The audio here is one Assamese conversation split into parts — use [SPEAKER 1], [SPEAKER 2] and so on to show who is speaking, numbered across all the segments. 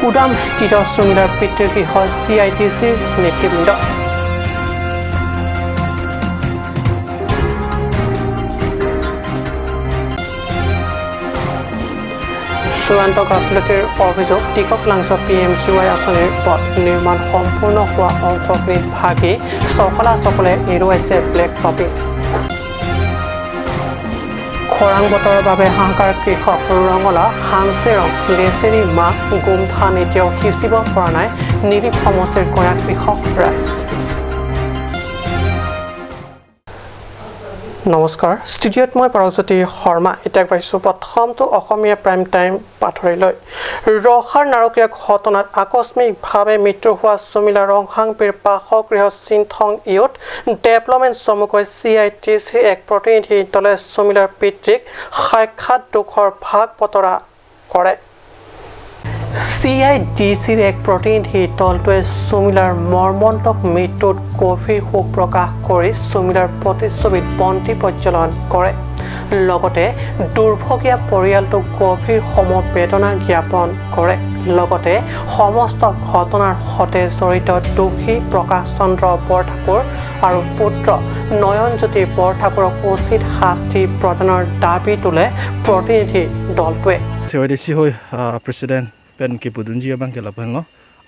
[SPEAKER 1] উদামস্থিত সুমিলাৰ পিতৃগৃহ CITCৰ নেতৃবৃন্দ। চূড়ান্ত গাফিলতিৰ অভিযোগ টিকক লাংচ PMGY আঁচনিৰ পথ নিৰ্মাণ সম্পূৰ্ণ হোৱা অংশখিনিত ভাগি চকলা চকলে এৰুৱাইছে ব্লেক টপিং। খৰাং বতৰৰ বাবে হাহাকাৰ কৃষক। ৰঙলা, হানচেৰং, লেচেৰী মাহ, গোমধান এতিয়াও সিঁচিব পৰা নাই নিৰীপ সমষ্টিৰ গঞা কৃষক ৰাইজ। নমস্কাৰ, ষ্টুডিঅ'ত মই পাৰজ্যোতি শৰ্মা। এতিয়া পাইছোঁ প্ৰথমটো অসমীয়া প্ৰাইম টাইম পাথৰিলৈ। ৰহাৰ নাৰকীয় ঘটনাত আকস্মিকভাৱে মৃত্যু হোৱা সুমিলা ৰংহাংপিৰ বাসগৃহ চিন্থং ইউথ ডেভেলপমেণ্ট চমুকৈ CITCৰ এক প্ৰতিনিধি দলে সুমিলাৰ পিতৃক সাক্ষাৎ দুখৰ ভাগ বতৰা কৰে। CIDCৰ এক প্ৰতিনিধি দলটোৱে সুমিলাৰ মৰ্মন্তুক মৃত্যুত গভীৰ শোক প্ৰকাশ কৰি সুমিলাৰ প্ৰতিচ্ছবিত বন্তি প্ৰজ্বলন কৰে। লগতে দুৰ্ভগীয়া পৰিয়ালটোক গভীৰ সমবেদনা জ্ঞাপন কৰে। লগতে সমস্ত ঘটনাৰ সৈতে জড়িত দোষী প্ৰকাশ চন্দ্ৰ বৰঠাকুৰ আৰু পুত্ৰ নয়নজ্যোতি বৰঠাকুৰক উচিত শাস্তি প্ৰদানৰ দাবী তোলে প্ৰতিনিধি দলটোৱে।
[SPEAKER 2] CYDC hoi president pen ke pudunji bang ke lapang lo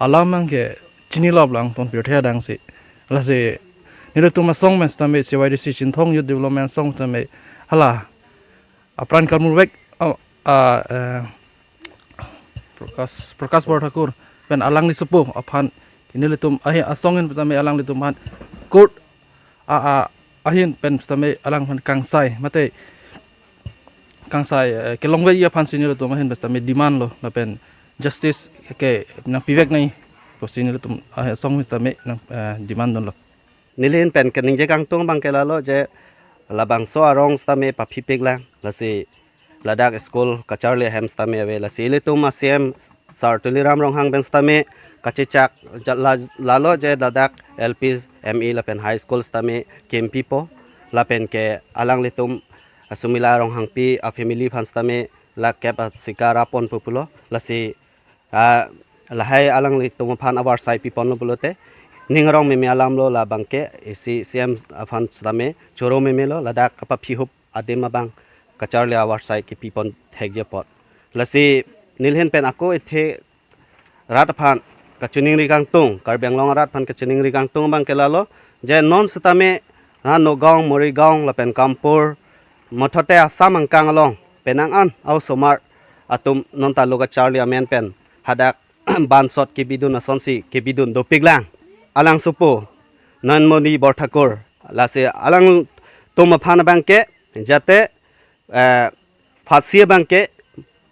[SPEAKER 2] alam bang ke chini lob lang pon pir thea dang se la se nile tuma song men stame CYDC Chinthong Youth Development song stame hala apran karmur wek Prakash Borthakur pen alang ni supo aphan nile tum ahi asongin stame alang li tum han court a a ahin pen stame alang han kangsai mate kangsai ke longwe ya phan sinile tum ahin stame demand lo la pen justice ke na pivek nai ko sinile tum ahi song stame na demand don lo
[SPEAKER 3] nilin pen kening je kangtung bang ke lalo je labang so arong stame pa phipek lang lasi Ladakh school kacharle hem stame ave lasi ile tum CM sir Tuliram Ronghang ben stame kachichak lalo je Ladakh LP ME lapen high school stame KMP po lapen ke alang litum Sumila Ronghangpi a family phan stame la cap sikara pon populo lasi lahai alang litum phan awar sai pi pon lo bulote ningrong meme alam lo la bangke si CM phan stame choro meme lo Ladakh pa phi hup adema bang kacharle awar sai ki pipon thek je pot lasi nilhen pen ako ethe rat phan kachuning ri kangtung karbenglong rat phan kachuning ri kangtung bang kelalo je non stame na nogong morigong lapen kampur mothote Assam angkang along penang an au somar atum non taluka charlie amen pen hadak bansot kibidun asonsi kibidun dopiglang alang supo Nayanmoni Borthakur lase alang tum phan bangke jate ফাঁসিয়ে Banke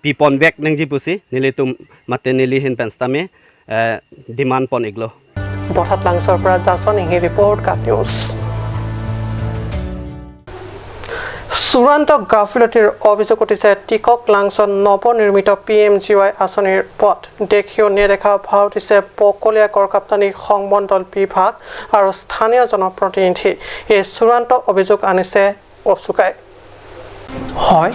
[SPEAKER 3] পিপন back nangji pusi nili tum mate nili hin pen stame demand pon iglo।
[SPEAKER 1] বঠাত লাংচৰ পৰা জাচন ইহি ৰিপৰ্ট, কাট নিউজ। চূড়ান্ত গাফিলতিৰ অভিযোগ উঠিছে টিকক লাংচত নৱনিৰ্মিত PMGY আঁচনিৰ পথ দেখিও নেদেখা ভাও দিছে বকলীয়া গড়কাপ্তানি সংমণ্ডল বিভাগ আৰু স্থানীয় জনপ্ৰতিনিধি। এই চূড়ান্ত অভিযোগ আনিছে অচুকাই। হয়,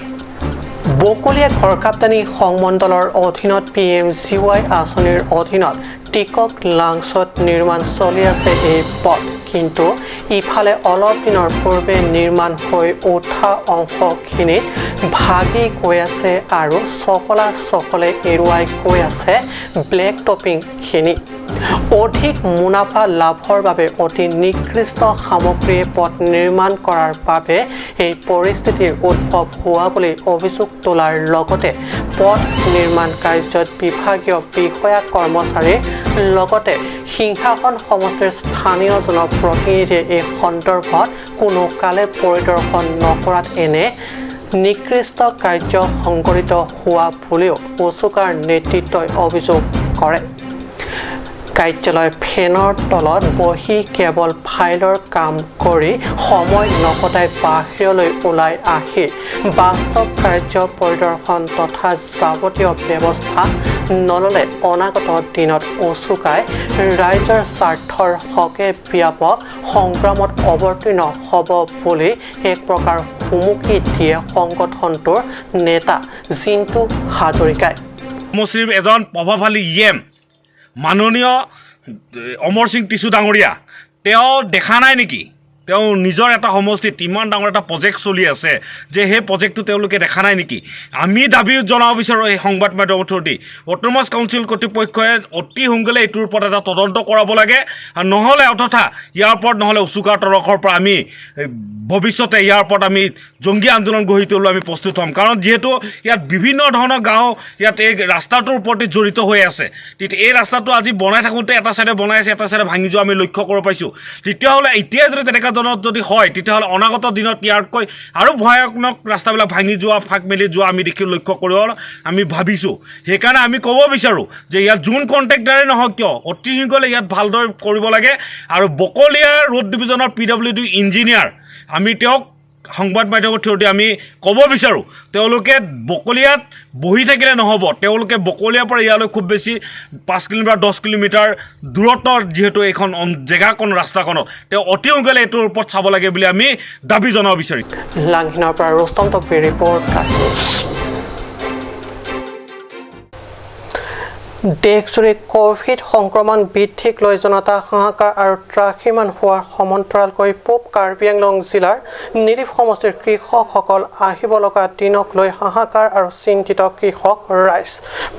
[SPEAKER 1] বকলীয়া গড়কাপ্তানি সংমণ্ডলৰ অধীনত PMGY আঁচনিৰ অধীনত টিকক লাংচত নিৰ্মাণ চলি আছে এই পথ। কিন্তু ইফালে অলপ দিনৰ পূৰ্বে নিৰ্মাণ হৈ উঠা অংশখিনিত ভাগি গৈ আছে আৰু চকলা চকলে এৰুৱাই গৈ আছে ব্লেক টপিংখিনি। অধিক মুনাফা লাভৰ বাবে অতি নিকৃষ্ট সামগ্ৰীয়ে পথ নিৰ্মাণ কৰাৰ বাবে এই পৰিস্থিতিৰ উদ্ভৱ হোৱা বুলি অভিযোগ তোলাৰ লগতে পথ নিৰ্মাণ কাৰ্যত বিভাগীয় বিষয়া কৰ্মচাৰীৰ লগতে সিংহাসন সমষ্টিৰ স্থানীয় জনপ্ৰতিনিধিয়ে এই সন্দৰ্ভত কোনো কালে পৰিদৰ্শন নকৰাত এনে নিকৃষ্ট কাৰ্য সংঘটিত হোৱা বুলিও অচুকাৰ নেতৃত্বই অভিযোগ কৰে। কাৰ্যালয় ফেনৰ তলত বহি কেৱল ফাইলৰ কাম কৰি সময় নকটাই বাহিৰলৈ ওলাই আহি বাস্তৱ কাৰ্য পৰিদৰ্শন তথা যাৱতীয় ব্যৱস্থা নল'লে অনাগত দিনত অচুকাই ৰাইজৰ স্বাৰ্থৰ হকে ব্যাপক সংগ্ৰামত অৱতীৰ্ণ হ'ব বুলি এক প্ৰকাৰ হুমুকি দিয়ে সংগঠনটোৰ নেতা জিন্তু হাজৰিকাই।
[SPEAKER 4] সমষ্টিৰ এজন প্ৰভাৱশালী ইএম মাননীয় অমৰ সিং টিচু ডাঙৰীয়া, তেওঁ দেখা নাই নেকি? তেওঁ নিজৰ এটা সমষ্টিত ইমান ডাঙৰ এটা প্ৰজেক্ট চলি আছে যে সেই প্ৰজেক্টটো তেওঁলোকে দেখা নাই নেকি? আমি দাবী জনাব বিচাৰোঁ এই সংবাদ মাধ্যমৰ থ্ৰুদি, অট'নমাছ কাউন্সিল কৰ্তৃপক্ষই অতি সোনকালে এইটোৰ ওপৰত এটা তদন্ত কৰাব লাগে আৰু নহ'লে অতথা ইয়াৰ ওপৰত নহ'লে উচুকাৰ তৰফৰ পৰা আমি ভৱিষ্যতে ইয়াৰ ওপৰত আমি জংগী আন্দোলন গঢ়ি তুলিবলৈ আমি প্ৰস্তুত হ'ম। কাৰণ যিহেতু ইয়াত বিভিন্ন ধৰণৰ গাঁও ইয়াত এই ৰাস্তাটোৰ ওপৰতে জড়িত হৈ আছে। তেতিয়া এই ৰাস্তাটো আজি বনাই থাকোঁতে এটা চাইডে বনাই আছে, এটা চাইডে ভাঙি যোৱা আমি লক্ষ্য কৰিব পাইছোঁ। তেতিয়াহ'লে এতিয়াই যদি তেনেকুৱা ধৰণত যদি হয়, তেতিয়াহ'লে অনাগত দিনত ইয়াতকৈ আৰু ভয়ানক ৰাস্তাবিলাক ভাঙি যোৱা, ফাঁক মেলি যোৱা আমি দেখি লক্ষ্য কৰিব আমি ভাবিছোঁ। সেইকাৰণে আমি ক'ব বিচাৰোঁ যে ইয়াত যোন কণ্ট্ৰেক্টাৰে নহওক কিয়, অতি সোনকালে ইয়াত ভালদৰে কৰিব লাগে। আৰু বকলীয়া ৰোড ডিভিজনৰ পিডব্লিউডি ইঞ্জিনিয়াৰ, আমি তেওঁক সংবাদ মাধ্যমৰ থ্ৰুদি আমি ক'ব বিচাৰোঁ, তেওঁলোকে বকলীয়াত বহি থাকিলে নহ'ব। তেওঁলোকে বকলীয়াৰ পৰা ইয়ালৈ খুব বেছি 5 কিলোমিটাৰ, 10 কিলোমিটাৰ দূৰত্বত যিহেতু এইখন জেগাকণ, ৰাস্তাখনত তেওঁ অতি সোনকালে এইটোৰ ওপৰত চাব লাগে বুলি আমি দাবী জনাব বিচাৰিছোঁ।
[SPEAKER 1] লাংহিনৰ পৰা ৰুস্তম তকবিৰ ৰিপৰ্ট, নিউজ। দেশজুৰি কভিড সংক্ৰমণ বৃদ্ধিক লৈ জনতা হাহাকাৰ আৰু ত্ৰাসীমান হোৱাৰ সমান্তৰালকৈ পূব কাৰ্বি আংলং জিলাৰ নিলিপ সমষ্টিৰ কৃষকসকল আহিব লগা দিনক লৈ হাহাকাৰ আৰু চিন্তিত কৃষক ৰাইজ।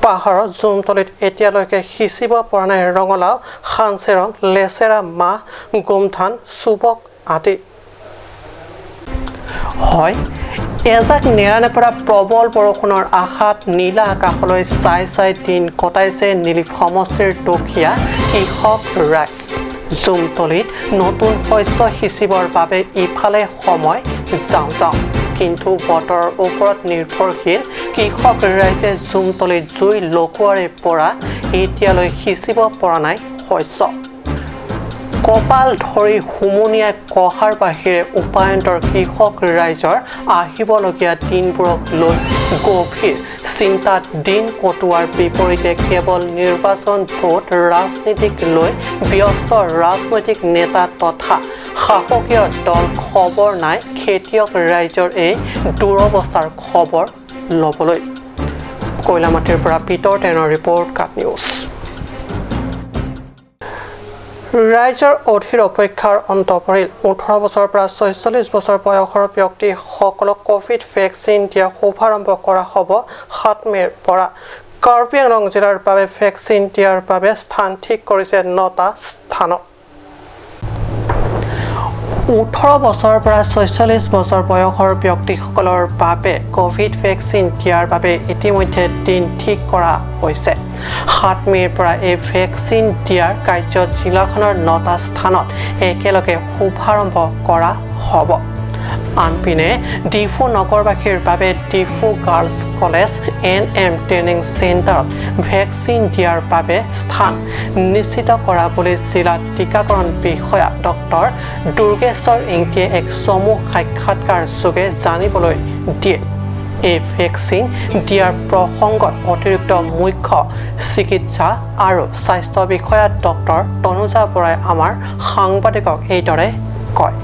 [SPEAKER 1] পাহাৰৰ জুমতলিত এতিয়ালৈকে সিঁচিব পৰা নাই ৰঙালাও, সানচেৰং, লেচেৰা মাহ, গোমধান, চুবক আদি। হয়, এজাক নেৰানেপেৰা প্ৰবল বৰষুণৰ আশাত নীলা আকাশলৈ চাই চাই দিন কটাইছে নিলিপ সমষ্টিৰ দুখীয়া কৃষক ৰাইজ। জুমতলিত নতুন শস্য সিঁচিবৰ বাবে ইফালে সময় যাওঁ যাওঁ, কিন্তু বতৰৰ ওপৰত নিৰ্ভৰশীল কৃষক ৰাইজে জুমতলিত জুই লগোৱাৰে পৰা এতিয়ালৈ সিঁচিব পৰা নাই শস্য। কপাল ধৰি হুমুনিয়াই কহাৰ বাহিৰে উপায়ন্তৰ কৃষক ৰাইজৰ আহিবলগীয়া দিনবোৰক লৈ গভীৰ চিন্তাত দিন কটোৱাৰ বিপৰীতে কেৱল নিৰ্বাচন, ভোট ৰাজনীতিক লৈ ব্যস্ত ৰাজনৈতিক নেতা তথা শাসকীয় দল খবৰ নাই খেতিয়ক ৰাইজৰ এই দুৰৱস্থাৰ খবৰ ল'বলৈ। কয়লামাটিৰ পৰা পিটৰ টেনৰ ৰিপৰ্ট, কাট নিউজ। ৰাইজৰ অধীৰ অপেক্ষাৰ অন্ত পৰিল। 18 বছৰৰ পৰা 46 বছৰ বয়সৰ ব্যক্তিসকলক কভিড ভেকচিন দিয়া শুভাৰম্ভ কৰা হ'ব 7 মে'ৰ পৰা। কাৰ্বি আংলং জিলাৰ বাবে ভেকচিন দিয়াৰ বাবে স্থান ঠিক কৰিছে নটা স্থানত। 18 বছৰৰ পৰা 46 বছৰ বয়সৰ ব্যক্তিসকলৰ বাবে কভিড ভেকচিন দিয়াৰ বাবে ইতিমধ্যে দিন ঠিক কৰা হৈছে। 7 মে'ৰ পৰা এই ভেকচিন দিয়াৰ কাৰ্য জিলাখনৰ নটা স্থানত একেলগে শুভাৰম্ভ কৰা হ'ব। আনপিনে ডিফু নগৰবাসীৰ বাবে Diphu girls college, ANM training চেণ্টাৰত ভেকচিন দিয়াৰ বাবে স্থান নিশ্চিত কৰা বুলি জিলা টীকাকৰণ বিষয়া ডক্টৰ দুৰ্গেশ্বৰ ইংতিয়ে এক চমু সাক্ষাৎকাৰ যোগে জানিবলৈ দিয়ে। এই ভেকচিন দিয়াৰ প্ৰসংগত অতিৰিক্ত মুখ্য চিকিৎসা আৰু স্বাস্থ্য বিষয়া ডক্টৰ তনুজা বৰাই আমাৰ সাংবাদিকক এইদৰে কয়।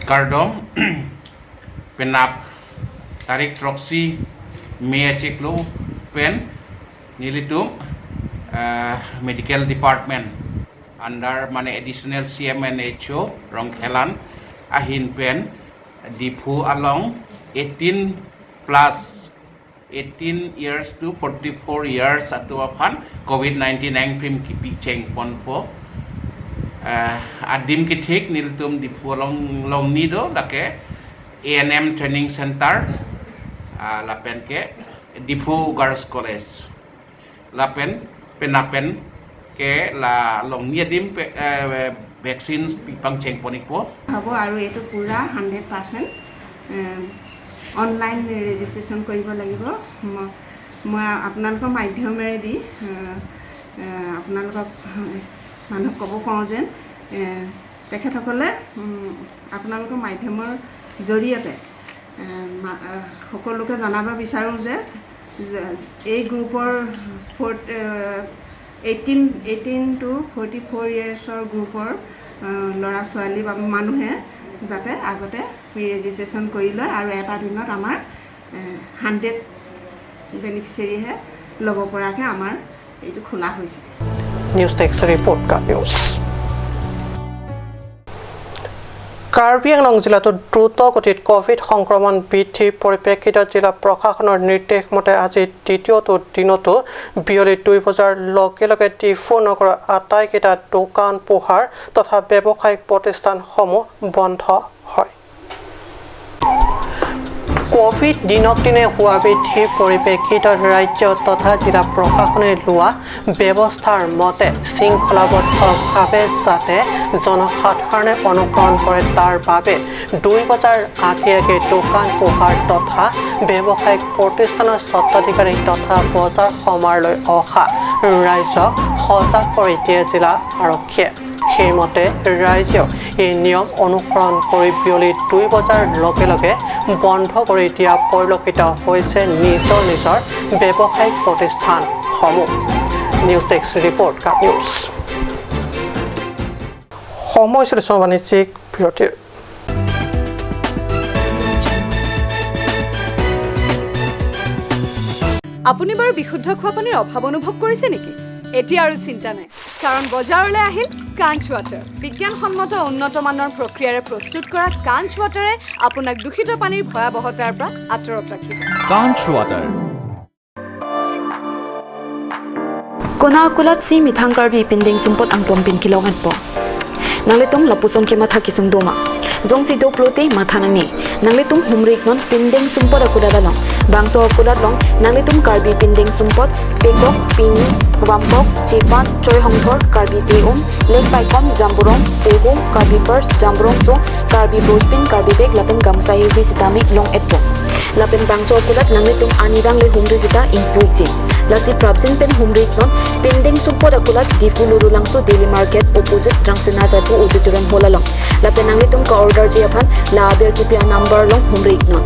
[SPEAKER 5] Kardom penap tarik troksi me achiklo pen nilitum medical department under মানে additional CM and HO Rongkhelan ahin pen Diphu along 18 plus, 18 years to 44 years atu afan COVID-19 ang prim kipi cheng ponpo adim ki thik niltum Diphu along long ni do lake ANM training center, lapen ke Diphu Girls College, lapen penapen ke la long ni adim vaccine pipang cheng ponik po.
[SPEAKER 6] হ'ব আৰু এইটো পূৰা 100% অনলাইন ৰেজিষ্ট্ৰেশ্যন কৰিব লাগিব। মই আপোনালোকৰ মাধ্যমেৰে দি আপোনালোকক মানুহক ক'ব পাৰোঁ যেন তেখেতসকলে আপোনালোকৰ মাধ্যমৰ জৰিয়তে সকলোকে জনাব বিচাৰোঁ যে এই গ্ৰুপৰ ফ'ৰ্ট 18 to 44 ইয়েৰ্ছৰ গ্ৰুপৰ ল'ৰা ছোৱালী বা মানুহে যাতে আগতে প্ৰি ৰেজিষ্ট্ৰেশ্যন কৰি লয় আৰু এটা দিনত আমাৰ 100 বেনিফিচিয়াৰীহে ল'ব পৰাকৈ আমাৰ এইটো খোলা হৈছে।
[SPEAKER 1] News desk report, Karbi news. Karbi Anglong জিলাতো দ্ৰুত গতিত ক'ভিড সংক্ৰমণ বৃদ্ধিৰ পৰিপ্ৰেক্ষিতত জিলা প্ৰশাসনৰ নিৰ্দেশ মতে আজি দ্বিতীয়টো দিনতো বিয়লি 2 বজাৰ লগে লগে ডিফু নগৰৰ আটাইকেইটা দোকান পোহাৰ তথা ব্যৱসায়িক প্ৰতিষ্ঠানসমূহ বন্ধ হয়। ক'ভিড দিনক দিনে হোৱা বৃদ্ধিৰ পৰিপ্ৰেক্ষিতত ৰাজ্য তথা জিলা প্ৰশাসনে লোৱা ব্যৱস্থাৰ মতে শৃংখলাবদ্ধভাৱে যাতে জনসাধাৰণে অনুসৰণ কৰে তাৰ বাবে 2 বজাৰ আগে আগে দোকান পোহাৰ তথা ব্যৱসায়িক প্ৰতিষ্ঠানৰ স্বত্বাধিকাৰী তথা বজাৰ সমাৰলৈ অহা ৰাইজক সজাগ কৰি দিয়ে জিলা আৰক্ষীয়ে। সেইমতে ৰাইজেও এই নিয়ম অনুসৰণ কৰি বিয়লি 2 বজাৰ লগে লগে বন্ধ কৰি দিয়া পৰিলক্ষিত হৈছে নিজৰ নিজৰ ব্যৱসায়িক প্ৰতিষ্ঠানসমূহ। News desk report, Karbi news. সময় চলিছে বাণিজ্যিক বিৰতিৰ।
[SPEAKER 7] আপুনি বাৰু বিশুদ্ধ খোৱা পানীৰ অভাৱ অনুভৱ কৰিছে নেকি? এতিয়া আৰু চিন্তা নাই, কাৰণ বজাৰলৈ আহিল কাঞ্চ ৱাটাৰ। বিজ্ঞানসন্মত উন্নত মানৰ প্ৰক্ৰিয়াৰে প্ৰস্তুত কৰা কাঞ্চ ৱাটাৰে আপোনাক দূষিত পানীৰ ভয়াৱহতাৰ পৰা আঁতৰত ৰাখিব।
[SPEAKER 8] কাঞ্চ water.
[SPEAKER 9] Kona kulat si mithang karbi pinding sumpot ang pompin kilongan po. Nangletum lapuson ke matha kisung doma. Jong si doplote matha nangni. Nangletum humrik non pinding sumpot akudalalong. Bangso akudatlong nangletum karbi pinding sumpot pekok pini wampok chepan choi hongthor karbi peum lek paikom jamburong poho karbi purse jamburong so karbi brochpin karbi bag lapen gamsa hri sitami long etpo. Lapen bangso akudat nangletum anidang le humri sita ingpuik ji. Lasi prabsin pen humrik non pending sumpot akulat difu lurulangso daily market opposite rangsina saipu auditorium holalong. Lapen nangletum ka order ji aphan la aber kipia number long humrik non.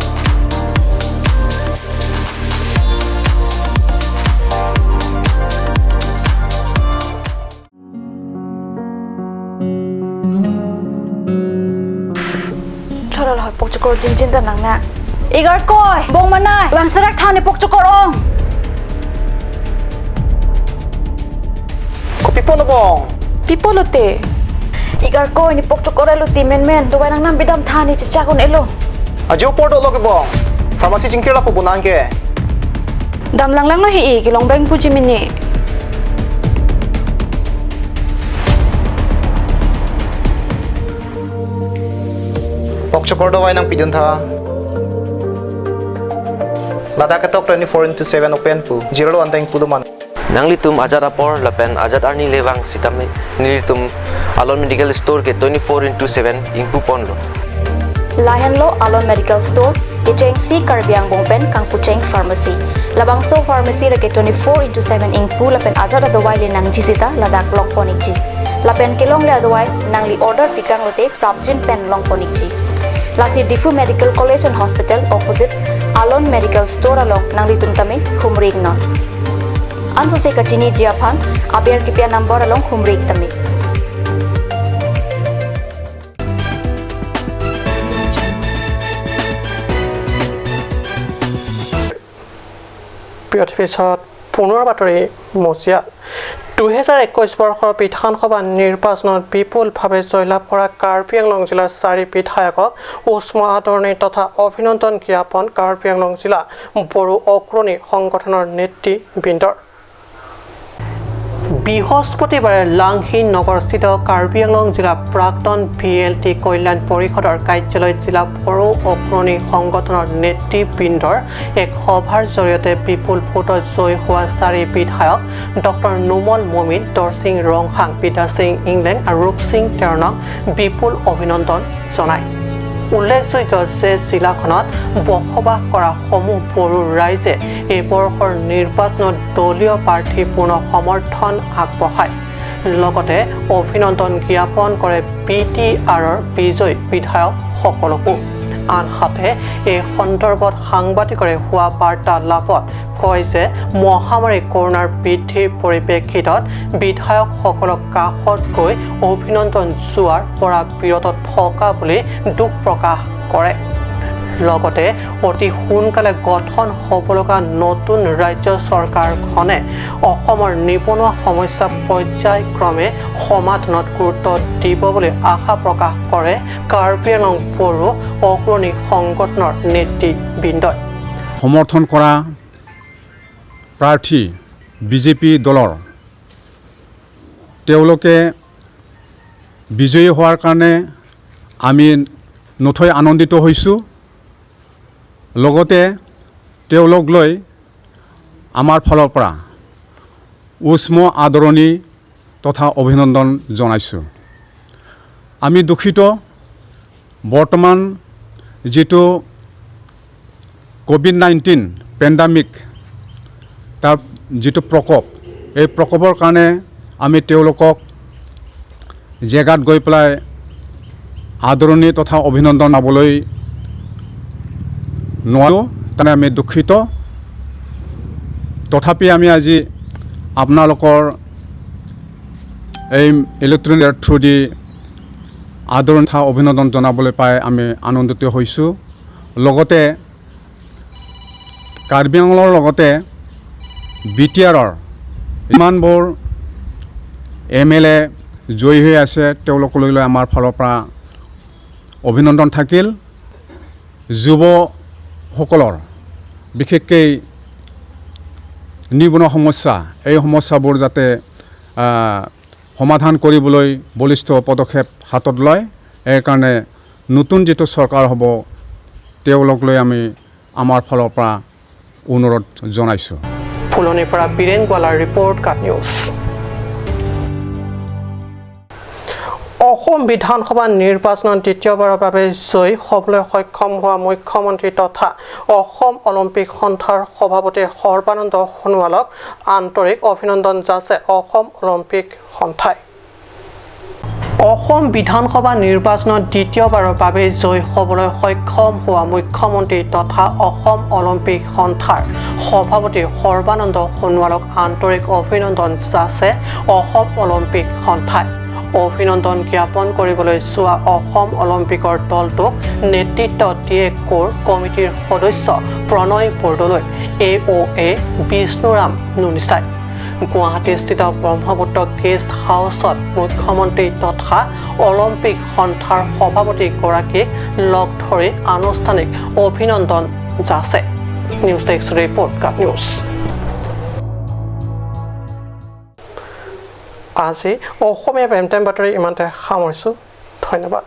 [SPEAKER 10] Chorol hoi pokchukor jin jin da nangna. Igar koi bong manai wangsarak thane pokchukor ong.
[SPEAKER 11] Pipo no bong.
[SPEAKER 10] Pipo lote. Igar ko ni pokchuk ora luti men men do nang nam bidam thani chichakon elo.
[SPEAKER 11] Ajo porto lo ke bong. Pharmacy jingkir la po bonan ke.
[SPEAKER 10] Dam lang lang no hi e ki long bank puji mini.
[SPEAKER 11] Pokchuk do wai nang pidun tha. Ladakh tok 24/7 open pu. 0 anteng puluman.
[SPEAKER 12] Nangli tum Azad apor lapen Azad arni lewang sitame nili tum Alon Medical Store ke 24/7 ingpu ponlo.
[SPEAKER 10] Lahenlo Alon Medical Store Icheng si Karbiang Bongpen Kangpucheng Pharmacy. Labangso Pharmacy rake 24/7 ingpu lapen Azad adawai le nang jisita Ladakh long ponik ji. Lapen kelong le adawai nangli order pikang lote prabjin pen long ponik ji. Lasi Difu Medical College and Hospital opposite Alon Medical Store along nangli tum tame humrig non. Anso se kachini jiaphan aber kipia number along humrik tame.
[SPEAKER 1] পিছত পুনৰ বাতৰি মজিয়া। 2021 বৰ্ষৰ বিধানসভা নিৰ্বাচনত বিপুলভাৱে জয়লাভ কৰা কাৰ্বি আংলং জিলাৰ 4 বিধায়কক উষ্ম আদৰণি তথা অভিনন্দন জ্ঞাপন কাৰ্বি আংলং জিলা বড়ো অগ্ৰণী সংগঠনৰ নেতৃবৃন্দৰ। বৃহস্পতিবাৰে লাংহি নগৰস্থিত কাৰ্বি আংলং জিলা প্ৰাক্তন VLT কল্যাণ পৰিষদৰ কাৰ্যালয়ত জিলা বড়ো অগ্ৰণী সংগঠনৰ নেতৃবৃন্দৰ এক সভাৰ জৰিয়তে বিপুল ভোটত জয়ী হোৱা 4 বিধায়ক ডক্টৰ নোমল মমিন, দৰসিং ৰংহাং, পিতা সিং ইংলেং আৰু ৰূপ সিং টেৰণক বিপুল অভিনন্দন জনায়। উল্লেখযোগ্য যে জিলাখনত বসবাস কৰা সমূহ বড়ো ৰাইজে এই বৰ্ষৰ নিৰ্বাচনত দলীয় প্ৰাৰ্থী পূৰ্ণ সমৰ্থন আগবঢ়ায়। লগতে অভিনন্দন জ্ঞাপন কৰে BTRৰ বিজয়ী বিধায়কসকলকো। আনহাতে এই সন্দৰ্ভত সাংবাদিকৰে হোৱা বাৰ্তালাপত কয় যে মহামাৰী কৰোণাৰ বৃদ্ধিৰ পৰিপ্ৰেক্ষিতত বিধায়কসকলক কাষত গৈ অভিনন্দন যোৱাৰ পৰা বিৰত থকা বুলি দুখ প্ৰকাশ কৰে। লগতে অতি সোনকালে গঠন হ'ব লগা নতুন ৰাজ্য চৰকাৰখনে অসমৰ নিবনুৱা সমস্যা পৰ্যায়ক্ৰমে সমাধানত গুৰুত্ব দিব বুলি আশা প্ৰকাশ কৰে কাৰ্বি আংলং বড়ো অগ্ৰণী সংগঠনৰ নেতৃবৃন্দই।
[SPEAKER 8] সমৰ্থন কৰা প্ৰাৰ্থী বিজেপি দলৰ তেওঁলোকে বিজয়ী হোৱাৰ কাৰণে আমি নথৈ আনন্দিত হৈছোঁ। লগতে তেওঁলোক লৈ আমাৰ ফালৰ পৰা উষ্ম আদৰণি তথা অভিনন্দন জনাইছোঁ। আমি দুখিত, বৰ্তমান যিটো কোভিড-19 পেণ্ডামিক তাৰ যিটো প্ৰকোপ, এই প্ৰকোপৰ কাৰণে আমি তেওঁলোকক জেগাত গৈ পেলাই আদৰণি তথা অভিনন্দন জনাবলৈ নোৱাৰোঁ, তেনে আমি দুখিত। তথাপি আমি আজি আপোনালোকৰ এই ইলেক্ট্ৰনিক থ্ৰু দি আদৰণি তথা অভিনন্দন জনাবলৈ পাই আমি আনন্দিত হৈছোঁ। লগতে কাৰ্বি আংলঙৰ লগতে বি টি আৰৰ ইমানবোৰ এম এল এ জয়ী হৈ আছে, তেওঁলোকলৈ আমাৰ ফালৰ পৰা অভিনন্দন থাকিল। যুৱসকলৰ বিশেষকৈ নিবনুৱা সমস্যা, এই সমস্যাবোৰ যাতে সমাধান কৰিবলৈ বলিষ্ঠ পদক্ষেপ হাতত লয়, এইকাৰণে নতুন যিটো চৰকাৰ হ'ব তেওঁলোকলৈ আমি আমাৰ ফালৰ পৰা অনুৰোধ জনাইছোঁ।
[SPEAKER 1] ফুলনিৰ পৰা বীৰেণ গোৱালাৰ ৰিপৰ্ট, কাট নিউজ। অসম বিধানসভা নিৰ্বাচনত দ্বিতীয়বাৰৰ বাবে জয়ী হ'বলৈ সক্ষম হোৱা মুখ্যমন্ত্ৰী তথা অসম অলিম্পিক সন্থাৰ সভাপতি সৰ্বানন্দ সোণোৱালক আন্তৰিক অভিনন্দন যাচে অসম অলিম্পিক সন্থাই। অসম বিধানসভা নিৰ্বাচনত দ্বিতীয়বাৰৰ বাবে জয়ী হ'বলৈ সক্ষম হোৱা মুখ্যমন্ত্ৰী তথা অসম অলিম্পিক সন্থাৰ সভাপতি সৰ্বানন্দ সোণোৱালক আন্তৰিক অভিনন্দন যাচে অসম অলিম্পিক সন্থাই। অভিনন্দন জ্ঞাপন কৰিবলৈ যোৱা অসম অলিম্পিকৰ দলটোক নেতৃত্ব দিয়ে কোৰ কমিটিৰ সদস্য প্ৰণয় বৰদলৈ, এ অ' এ বিষ্ণুৰাম নুনিচাই। গুৱাহাটীস্থিত ব্ৰহ্মপুত্ৰ গেষ্ট হাউচত মুখ্যমন্ত্ৰী তথা অলিম্পিক সন্থাৰ সভাপতিগৰাকীক লগ ধৰি আনুষ্ঠানিক অভিনন্দন যাচে। নিউজ ডেস্ক ৰিপৰ্ট, কাট নিউজ। আজি অসমীয়া প্ৰেম টাইম বাতৰি ইমানতে সামৰিছোঁ। ধন্যবাদ।